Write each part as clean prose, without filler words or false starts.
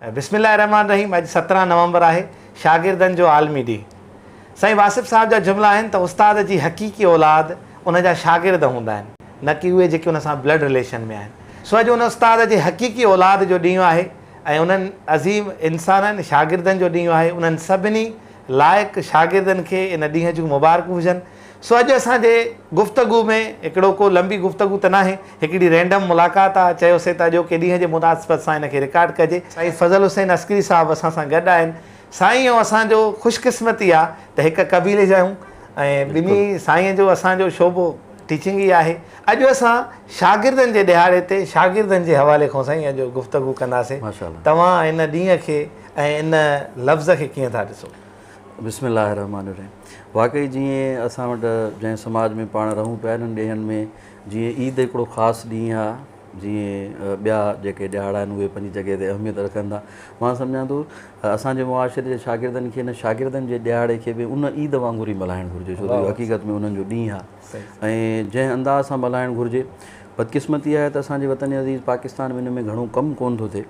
بسم الله الرحمٰن الرحيم اڄ 17 نومبر آهي شاگردن جو عالمي ڏينهن. سائين واصف صاحب جا جملا آهن ته استاد جي حقيقي اولاد ان جا شاگرد هوندا آهن نه ڪي اهي جيڪي ان سان بلڊ رليشن ۾ آهن. سو اڄ ان استاد جي حقيقي اولاد جو ڏينهن آهي ۽ انهن عظيم انسانن شاگردن جو ڏينهن آهي انهن سڀني لائق شاگردن کي ان ڏينهن جون مبارڪون هجن. سو اڄ اسان جي گفتگو ۾ هڪڙو ڪو لنبي گفتگو ته ناهي، هڪڙي رينڊم ملاقات آ، چيوسين ته اڄوڪي ڏينهن جي مناسبت سان ان کي رڪارڊ ڪجي. سائين فضل حسين عسڪري صاحب اسان سان گڏ آهن. سائين ۽ اسان جو خوش قسمتي آ ته هڪ قبيلي جا آهيون ۽ ٻنهي سائين جو اسان جو شعبو ٽيچنگ ئي آهي. اڄ اسان شاگردن جي ڏهاڙي تي شاگردن جي حوالي کان سائين اڄ گفتگو ڪنداسين. توهان ان ڏينهن کي ۽ ان لفظ کي ڪيئن ٿا ڏسو؟ بسم الله الرحمٰن الرحيم واقعي جيئن اسان وٽ جنهن سماج ۾ پاڻ رهون پيا انهن ڏينهن ۾ جيئن عيد هڪڙو خاص ڏينهن آ جيئن ٻيا جيڪي ڏهاڙا آهن اهي پنهنجي جڳهه تي اهميت رکن ٿا مان سمجهان ٿو اسان جي معاشري جي شاگردن کي ان شاگردن جي ڏهاڙي کي به ان عيد وانگر ئي ملهائڻ گهرجي ڇو ته اهو حقيقت ۾ انهن جو ڏينهن آ ۽ جنهن انداز سان ملهائڻ گهرجي بدقسمتي آهي ته اسان جي وطن عزيز پاڪستان ۾ ان ۾ گهڻو ڪم ڪونه ٿو ٿئي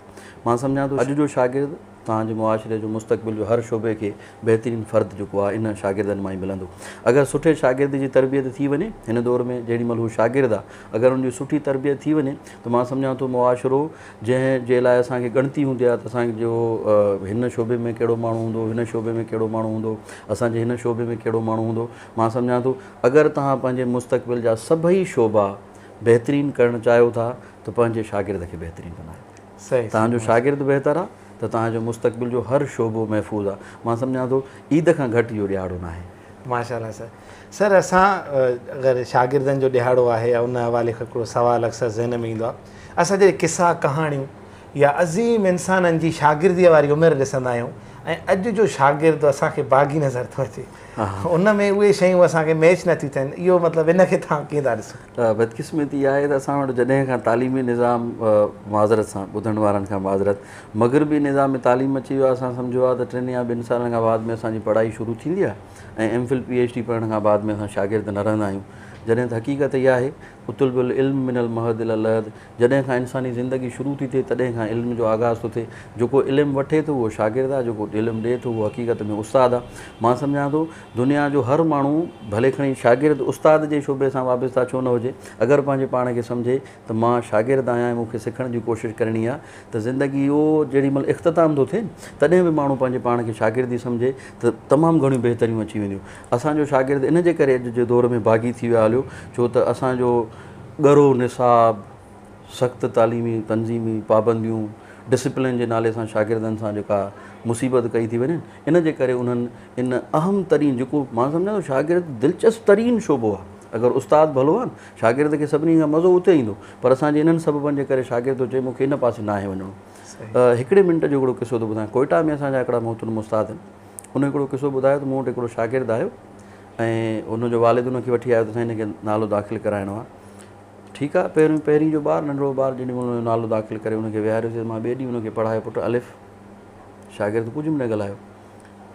مان سمجهان ٿو اڄ جو شاگرد توهان جي معاشري جو مستقبل جو هر شعبي کي بهترين فرد جيڪو آهي انهن شاگردن مان ئي ملندو. اگر سٺي شاگرد جي تربيت ٿي وڃي هن دور ۾ جهڙي مهل هو شاگرد آهي اگر ان جي سٺي تربيت ٿي وڃي ته مان سمجهان ٿو معاشرو جنهن جي لاء اسان کي ڳڻتي هوندي آهي ته اسان جو هن شعبي ۾ ڪهڙو ماڻهو هوندو هن شعبي ۾ ڪهڙو ماڻهو هوندو اسان جي هن شعبي ۾ ڪهڙو ماڻهو هوندو مان سمجهان ٿو اگر توهان پنهنجي مستقبل جا سڀئي شعبا بهترين ڪرڻ چاهيو ٿا ته پنهنجي شاگرد کي بهترين بنايو. توهان جو شاگرد بهتر آ ته توهان جو مستقبل جو هر شعبو محفوظ آ. مان سمجهان ٿو عيد کان گهٽ اهو ڏهاڙو ناهي. ماشاءالله سر. سر اسان اگر شاگردن جو ڏهاڙو آهي يا ان حوالي کان هڪڙو سوال اڪثر ذهن ۾ ايندو آ اسان جڏهن قصا ڪهاڻيون يا عظيم انسانن جي شاگردي واري عمر ڏسندا آهيون ۽ اڄ جو شاگرد اسان کي باغي نظر ٿو اچي ان ۾ اهي شيون اسان کي ميچ نه ٿيون ٿين اهو مطلب ان کي توهان ڪيئن ٿا ڏسو؟ بدقسمتي اها آهي ته اسان وٽ جڏهن کان تعليمي نظام معذرت سان ٻڌڻ وارن کان معذرت مغربي نظام تعليم اچي ويو آهي اسان سمجهيو آهي ته ٽن يا ٻن سالن کان بعد ۾ اسان جي پڙهائي شروع ٿيندي آهي ۽ M Phil P H D پڙهڻ کان بعد ۾ اسان شاگرد نه رهندا آهيون جڏهن ته حقيقت اها آهي اطلب العلم من المهد الي اللحد جڏهن کان انساني زندگي شروع ٿي ٿئي تڏهن کان علم جو آغاز ٿو ٿئي. جيڪو علم وٺي ٿو اهو شاگرد آهي، جيڪو علم ڏئي ٿو اهو حقيقت ۾ استاد آهي. مان سمجهان ٿو دنيا جو هر ماڻهو ڀلي کڻي شاگرد استاد جي شعبي سان وابسته ڇو نه هجي اگر پنهنجي پاڻ کي سمجهي ته مان شاگرد آهيان ۽ مون کي سکڻ جي ڪوشش ڪرڻي آهي ته زندگي اهو جيڏي مهل اختتام ٿو ٿئي تڏهن به ماڻهو پنهنجي پاڻ کي شاگرد ئي سمجهي ته تمام گهڻيون بهتريون اچي وينديون. اسان جو شاگرد ان جي ڪري اڄ جي دور ۾ باغي ٿي ويو آهي هليو ڇو ته اسان جو ڳرو نصاب، سخت تعليمي تنظيمي پابنديون، ڊسپلين جي نالي سان شاگردن سان جيڪا مصيبت ڪئي ٿي وڃي ان جي ڪري انهن ان اهم ترين جيڪو مان سمجهان ٿو شاگرد دلچسپ ترين شعبو آهي اگر استاد ڀلو آهي نه شاگرد کي سڀني کان مزو اتي ايندو پر اسان جي انهن سببن جي ڪري شاگرد ٿو چئي مون کي ان پاسي ناهي وڃڻو. هڪڙي منٽ جو هڪڙو قصو ٿو ٻڌايان ڪوئيٽا ۾ اسان جا هڪڙا محترم استاد آهن ان هڪڙو قصو ٻڌايو ته مون وٽ هڪڙو شاگرد آيو ۽ ان جو والد ان کي وٺي آيو ته سائين هن کي نالو داخل ڪرائڻو آهي. ٺيڪ آهي پهريون پهرين جو ٻار ننڍڙو ٻار جيڏي مهل ان جو نالو داخل ڪري ان کي ويهاريوسين مان ٻئي ڏينهن ان کي پڙهايو پٽ الف شاگرد ڪجهه به نه ڳالهايو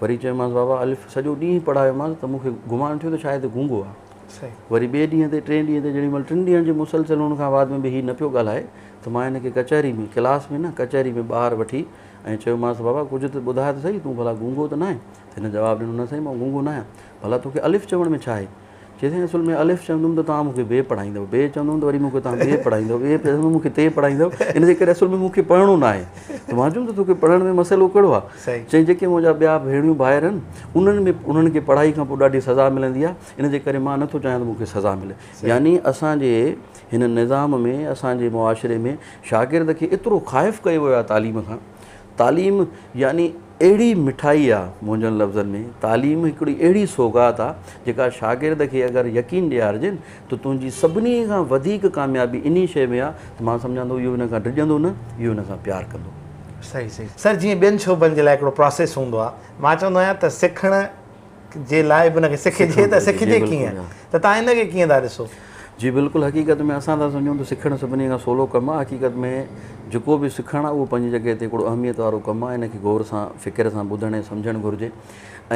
وري چيومانس بابا الف سڄو ڏينهن پڙهايومانس ته مون کي گمان ٿيو ته شايد گونگو آهي وري ٻئي ڏينهن تي ٽئين ڏينهن تي جيڏي مهل ٽن ڏينهن جي مسلسل هن کان بعد ۾ به هي نه پيو ڳالهائي ته مان هن کي ڪچهري ۾ ڪلاس ۾ نه ڪچهري ۾ ٻاهر وٺي ۽ چيومانس بابا ڪجهه ته ٻڌاء ته سهي تون ڀلا گونگو ته ناهين ته هن جواب ڏنو نه سائين مان گونگو ناهيان. ڀلا توکي الف چوڻ ۾ ڇا آهي؟ چيس سائين اصل ۾ الف چوندم ته توهان مون کي بي پڙهائيندؤ، بي چوندم ته وري مون کي توهان بي پڙهائيندؤ، بي چوندم مون کي تي پڙهائيندؤ، ان جي ڪري اصل ۾ مون کي پڙهڻو ناهي. ته مان چيم ته توکي پڙهڻ ۾ مسئلو ڪهڙو آهي؟ چيائين جيڪي منهنجا ٻيا ڀيڻيون ڀائر آهن انهن ۾ انهن کي پڙهائي کان پوء ڏاڍي سزا ملندي آهي، ان جي ڪري مان نٿو چاهيان ته مون کي سزا ملي. يعني اسان جي هن نظام ۾ اسان جي معاشري ۾ شاگرد کي ايترو خائف ڪيو ويو آهي تعليم کان، تعليم يعني اهڙي مٺائي آ منهنجن لفظن ۾ تعليم هڪڙي اهڙي سوغات آ جيڪا شاگرد کي اگر يقين ڏيارجين ته تنهنجي سڀني کان وڌيڪ ڪاميابي انهي شيء ۾ آ ته مان سمجهان ٿو اهو ان کان ڊڄندو نه اهو ان سان پيار ڪندو. صحيح صحيح سر جيئن ٻين شعبن جي لاء هڪڙو پراسيس هوندو آ مان چوندو آهيان ته سکڻ جي لاء به ان کي سکجي ته سکجي ڪيئن ته توهان ان کي ڪيئن ٿا ڏسو؟ جي بلڪل حقيقت ۾ اسان ٿا سمجهون ته سکڻ سڀني کان سولو ڪم آهي حقيقت ۾ جيڪو به سکڻ آهي اهو پنهنجي جڳهه تي هڪڙو اهميت وارو ڪم آهي ان کي غور سان فڪر سان ٻڌڻ ۽ سمجهڻ گهرجي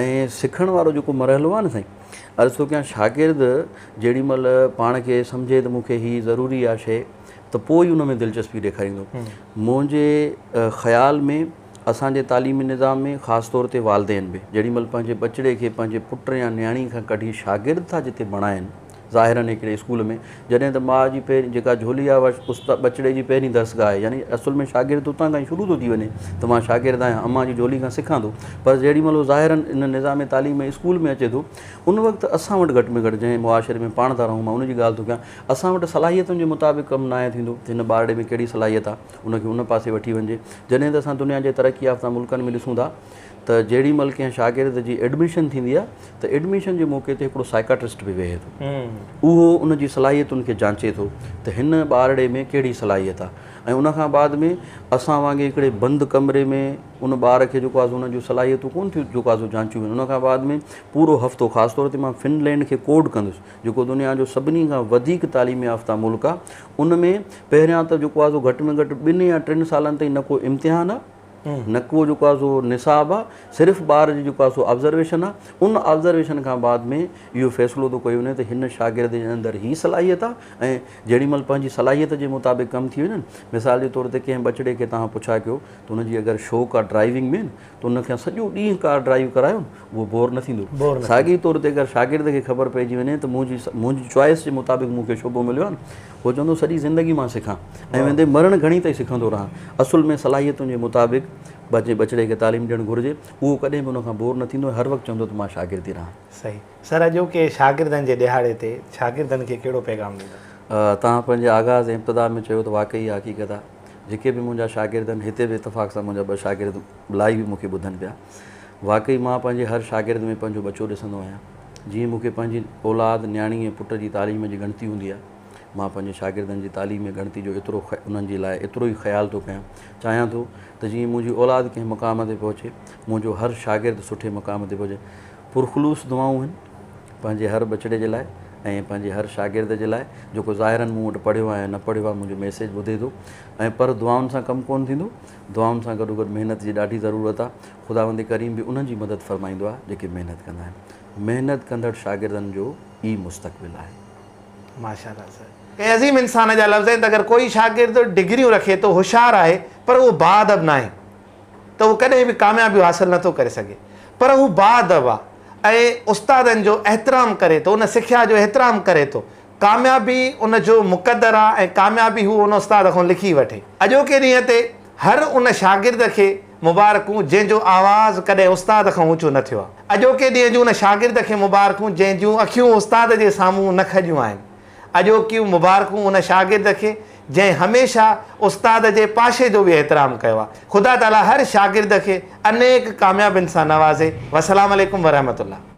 ۽ سکڻ وارو جيڪو مرحلو آهي نه سائين عرض ٿو ڪيان شاگرد جيڏي مهل پاڻ کي سمجهي ته مون کي هي ضروري آهي شيء ته پوء ئي ان ۾ دلچسپي ڏيکاريندو منهنجي خيال ۾ اسان جي تعليمي نظام ۾ خاص طور تي والدين به جيڏي مهل پنهنجي ٻچڙي کي پنهنجي پٽ يا نياڻي کان ڪڍي شاگرد ٿا جتي بڻائن ظاهراً هڪڙي اسڪول ۾ جڏهن ته ماء جي پهرين جيڪا جهولي آهي اها استاد ٻچڙي جي پهرين درسگاهه آهي يعني اصل ۾ شاگرد اتان کان ئي شروع ٿو ٿي وڃي ته مان شاگرد آهيان امان جي جهولي کان سکان ٿو پر جيڏي مهل هو ظاهراً ان نظام تعليم ۾ اسڪول ۾ اچي ٿو ان وقت اسان وٽ گهٽ ۾ گهٽ جنهن معاشري ۾ پاڻ ٿا رهون مان ان جي ڳالهه ٿو ڪيان اسان وٽ صلاحيتن جي مطابق ڪم ناهي ٿيندو ته هن ٻارڙي ۾ ڪهڙي صلاحيت آهي ان کي ان پاسي وٺي وڃجي. جڏهن ته اسان دنيا جي ترقي يافته ملڪن ۾ ڏسون ٿا ته جيڏي مهل ڪنهن شاگرد جي ايڊميشن ٿيندي آهي ته ايڊميشن جي موقعي تي هڪڙو سائيڪاٽرسٽ به ويهي ٿو. اهو ان جي صلاحيتن کي جانچي ٿو ته هن ٻارڙي ۾ ڪهڙي صلاحيت آهي ۽ ان کان بعد ۾ اسان وانگي هڪڙي بند ڪمري ۾ ان ٻار کي جيڪو آهي سو ان جون صلاحيتون ڪونه ٿيون جيڪو آهي سو جانچيون وڃن. ان کان بعد ۾ پورو هفتو خاص طور تي مان فن لينڊ کي ڪوڊ ڪندس جيڪو دنيا جو سڀني کان وڌيڪ تعليم يافته ملڪ آ ان ۾ پهريان ته جيڪو آ سو گهٽ ۾ گهٽ ٻن يا ٽن سالن تائين نه ڪو امتحان آ نه ڪو جيڪو آ سو نصاب آ صرف ٻار جي جيڪو آ سو آبزرويشن آ ان آبزرويشن کان بعد ۾ اهو فيصلو ٿو ڪيو وڃي ته هن شاگرد جي اندر هي صلاحيت آ ۽ جيڏي مهل پنهنجي صلاحيت جي مطابق ڪم ٿي وڃن مثال جي طور تي ڪنهن ٻچڙي کي توهان پڇا ڪيو ته ان جي اگر شوق آ ڊرائيونگ ۾ ته ان کان سڄو ڏينهن ڪار ڊرائيو ڪرايو اهو بور نه ٿيندو. ساڳئي طور تي اگر شاگرد کي خبر پئجي وڃي ته منهنجي منهنجي چوائس جي مطابق مون کي شعبو مليو آهي هو چوندو سڄي زندگي مان سکان ۽ ويندي مرڻ گهڻي تائين سکندو رهان. اصل ۾ صلاحيتن جي مطابق پنهنجي ٻچڙي کي تعليم ڏيڻ گهرجي اهو ڪڏهن به ان کان بور نه ٿيندو ۽ هر وقت چوندو ته مان شاگرد ئي رهان. صحيح سر اڄوڪي شاگردن جي ڏهاڙي تي شاگردن کي ڪهڙو پيغام ڏيندا؟ توهان پنهنجي آغاز ۽ ابتدا ۾ چيو ته واقعي اها حقيقت آهي جيڪي به منهنجا شاگرد آهن هتي به اتفاق سان منهنجا ٻه شاگرد لائيو مون کي ٻڌن پيا. واقعي مان پنهنجي هر شاگرد ۾ پنهنجو ٻچو ڏسندو آهيان. جيئن مون کي پنهنجي اولاد، نياڻي ۽ پٽ جي تعليم جي ڳڻتي هوندي آهي، مان پنهنجي شاگردن جي تعليم ۽ ڳڻتي جو ايترو انهن جي لاء ايترو ئي خيال ٿو ڪيان. چاهيان ٿو ته جيئن منهنجي اولاد ڪنهن مقام تي پهچي، منهنجو هر شاگرد سٺي مقام تي پهچي. پرخلوص دعائون آهن پنهنجي هر ٻچڙي جي لاء ۽ پنهنجي هر شاگرد جي لاء جيڪو ظاهراً مون وٽ پڙهيو آهي يا نه پڙهيو آهي منهنجو ميسيج ٻڌي ٿو ۽ پر دعائن سان ڪم ڪونه ٿيندو. دعائن سان گڏوگڏ محنت جي ڏاڍي ضرورت آ. خداوند ڪريم به انهن جي مدد فرمائيندو آ جيڪي محنت ڪندا آهن. محنت ڪندڙ شاگردن جو ئي مستقبل آهي. ماشاءالله سر. ڪنهن عظيم انسان جا لفظ آهن ته اگر ڪوئي شاگرد ڊگريون رکي ٿو هوشيار آهي پر اهو باادب ناهي ته اهو ڪڏهن به ڪاميابيون حاصل نٿو ڪري سگهي پر هو باادب آ ۽ استادن جو احترام ڪري ٿو ان سکيا جو احترام ڪري ٿو ڪاميابي ان جو مقدر آ ۽ ڪاميابي هو ان استاد کان لکي وٺي. اڄوڪي ڏينهن تي هر ان شاگرد کي مبارڪون جنهن جو آواز ڪڏهن استاد کان اوچو نه ٿيو آ. اڄوڪي ڏينهن جون ان شاگرد کي مبارڪون جنهن جون اکيون استاد جي سامهون نه کڄيون آهن. اڄوڪيون مبارڪون ان شاگرد کي جنهن هميشه استاد جي پاشي جو به احترام ڪيو آ. خدا تعاليٰ هر شاگرد کي انيڪ ڪاميابين سان نوازي. والسلام عليڪم ورحمة الله.